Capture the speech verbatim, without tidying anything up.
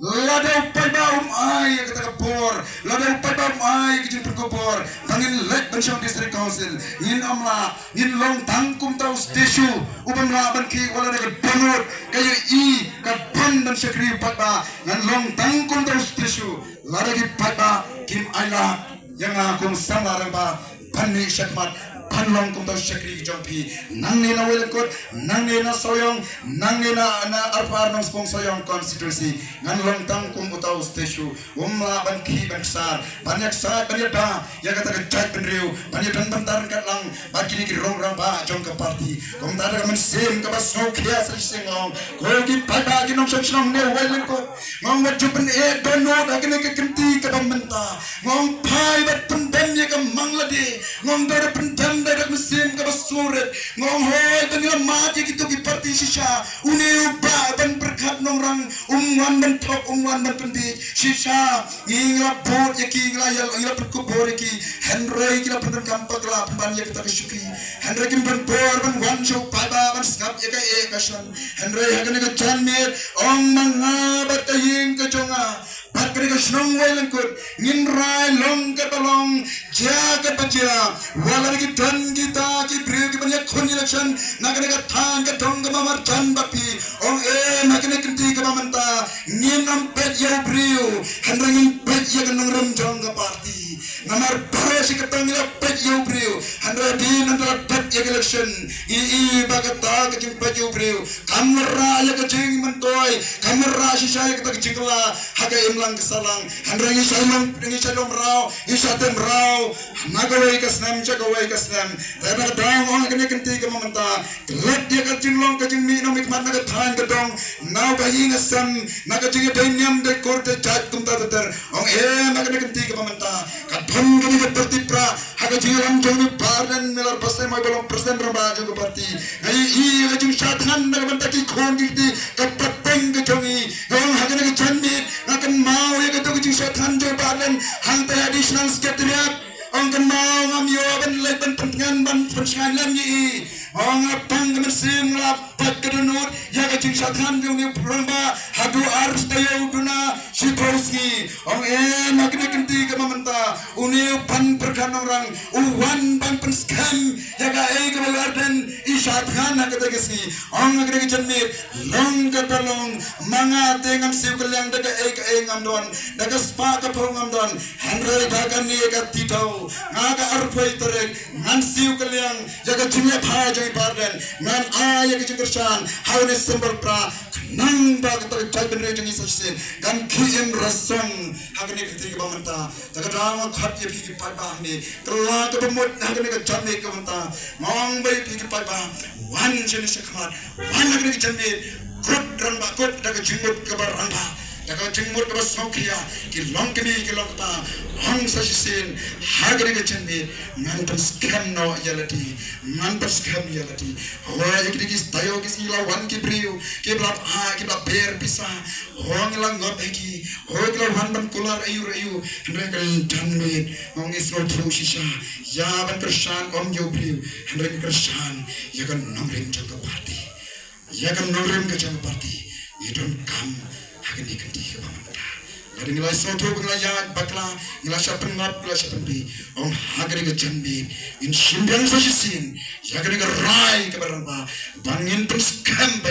Lada u paidbah um ai ïa kata ka bor, lada u paidbah um ai ïa ka jingpynkup bor, ba ngin leit ban shong District Council, ngin ym lah, ngin long tang kum uta u statue u bym lah ban khih, wat lada ka dohnud ka ïohi ka ban ban shakri u paidbah, ngan long tang kum uta u statue. Lada ki paidbah kim ailad ïa nga kum u samla rangbah ban mih shakhmat, ban long kum uta u shakri jong phi. Nangne na Wailyngkot, nangne na Sohiong, nangne na, na Arpar Nongspung Sohiong constituency, ngan long tang kum uta u statue. Um lah ban khih ban ksar, ban ïaksaid ban ïada ïa kata ka jaitbynriew, ban ïadon bynta ryngkat lang bad kine ki rong rangbah jong ka party. Kumta da ka mynsiem kaba sngewkhia sa shisien nga ong, ko ki paidbah ki nongshong shnong ne Wailyngkot, nga ong wat ju pyneh dohnud ha kane ka kynti kaba mynta. Nga ong phai bad pyndem ïa ka mang lade. Nga ong da, da pyndem da, da ka mynsiem kaba surit. Nga ong hooid, da ngi la mad ïa kito ki party shisha. Une u bah ban pyrkhat nongrang um wan ban thok, um wan ban pynbiej. Shisha ngi la bud ïa ki, ngi la ïal, ngi la pynkup bor ïa ki. Hynrei ki la pyndonkam bakla pynban ïa kata ka shuki. Hynrei kim don bor ban wan sha u paidbah ban sngap ïa kaei ka shan. Hynrei ha kane ka janmiet, ong ma nga bad ka ïing ka jong nga bad kane ka shnong Wailyngkot, ngin rai long kaba long, jia kaba jia. Wat la ki don kita ki briew kiban ïakhun election na kane ka thaiñ ka dong kaba marjan bad phi, ong em, ha kane ka kynti kaba mynta ngin ym peit ïa u briew, hynrei ngin peit ïa ka nongrim jong ka party. Namar baroh shi katta ngi la peit ïa u briew, hynrei hadien nangta la dep ïa ka election, ngi i ba kata ka jingpeit ïa u briew kam wanrah ïa ka jingmyntoi, kam wanrah shisha ïa kata ka jingkylla ha ka imlang ka sahlang. Hynrei ngi shah long, ngi shah long mraw, ngi shah teh mraw na kawei ka snem sha kawei ka snem. Te na ka daw ong ha kane ka kynti kaba mynta, klet ïa ka jinglong ka jingmih nongmihkhmat na ka thaiñ ka dong, na u bahaïing hasem, na ka jingïadei niam dei kur dei jait kumta ter ter. Ong em, ha kane ka kynti kaba mynta ka don kane ka pyrthei prah ha ka jingïalam jong une u Bah Ardent Miller Basaiawmoit ba long President rangbah jong ka party. Nga ïohi ïa ka jingshah thngan na ka bynta ki khun ki kti ka pateng ka jong ngi. Nga ong ha kane ka janmiet nga kynmaw ïa kato ka jingshah thngan jong u Bah Ardent hangta ha Additional Secretariat. Ong kynmaw ngam ïoh ban leit ban pyntngen ban pynshngaiñ lem ïa i. Ong nga la pang ka mynsiem, nga la peit ka dohnud ïa ka jingshah thngan jong une u rangbah haduh ar taïew duna shiphew sngi. Ong em, ha kane ka kynti kaba mynta une u ban pyrkhat nongrang u wan ban pynskhem ïa kaei kaba u Ardent i shah thngan ha kata ka sngi. Ong ha kane ka janmiet long kaba long, ma nga te ngan siew kylliang da kaei kaei ngam don, da ka spah ka phew ngam don, hynrei da kane ka titaw nga ka arphew tarik ngan siew kylliang ïa ka jingïapher jong i Bah Ardent, ngan ai ïa ka jingkyrshan ha une u symbol prah khnang ba kata ka jaitbynriew jong ngi sa shisien kan khih im rasong ha kane ka kynti kaba mynta. Te ka daw nga khot ïa phi ki paidbah hangne, kylla kaba mut ha kane ka janmiet kaba mynta, nga ong ba ïa phi ki paidbah, wan shane shakhmat, wan ha kane ka janmiet, kut rangbah, kut da ka jingmut kaba rangbah, da ka jingmut kaba sngewkhia, ki longkmie ki longkpa, ong sa shisien ha kane ka janmiet ngan pynskhem noh ïa lade, ngan pynskhem ïa lade. Hooid, ïa kine ki taïew ki sngi la wan ki briew kiba la, ah, kiba la ber pisa. Hooid, ngi la ngop ha ki. Hooid, ki la wan ban kular aiu re aiu. Hynrei ha kane ka janmiet ong ngi sngewthuh shisha, ïa ban kyrshan ym ïa u briew, hynrei ngi kyrshan ïa ka nongrim jong ka party. Ïa ka nongrim ka jong ka party ngi donkam ha kane ka kynti kaba mynta. Lada ngi la sngewthuh ba ngi la ïaid bakla, ngi la shah pynngop, ngi la shah pynbiej, ong ha kane ka janmiet ngin shim biang sa shisien ïa kane ka rai kaba rangbah ba ngin pynskhem ba